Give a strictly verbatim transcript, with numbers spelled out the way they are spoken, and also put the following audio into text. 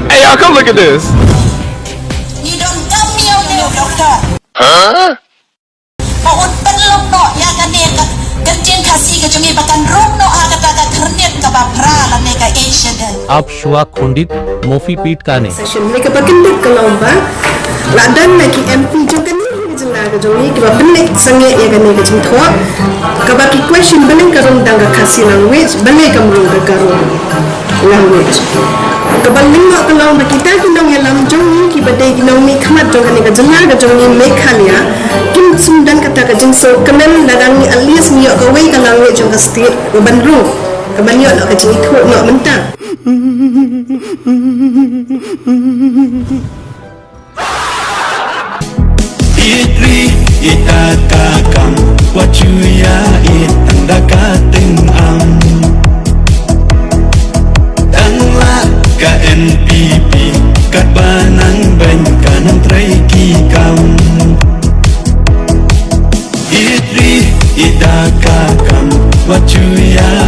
Hey, y'all, come look at this. Ngi don kam ïa une u doktor. Ba un pynlong noh ïa kane ka kynjin Khasi ka jong ngi ba kan rung noh ha kata ka khyrnit kaba phra lane ka age schedule. Ab shuwa khundit, mofi pit kane. Session ne kaba kyndit ka long ba la don na ki M P jong kane ka jylla ka jong ngi kiba pynleit sangeh ïa kane ka jingthoh kaba ki question balei ka rung dang ka Khasi language, balei kam rung ka Garo language. Kaba lyngkot ka long ba kita ki nongïalam jong ngi kiba dei ki nongmihkhmat jong kane ka jylla ka jong ngi Meghalaya kim sngewdon kata ka jingsngewkmen lada ngi at least ngi ïoh kawei ka language jong ka state ban rung, kaban ïoh noh ka jingithuh noh mynta. Ïeit ri, ïeit da ka kam, wat shu ïa ïeit tang da ka tyngam. Tang la ka N P P, katba nang beiñ ka nang trei ki kam. Ïeit ri, ïeit da ka kam, wat shu ïa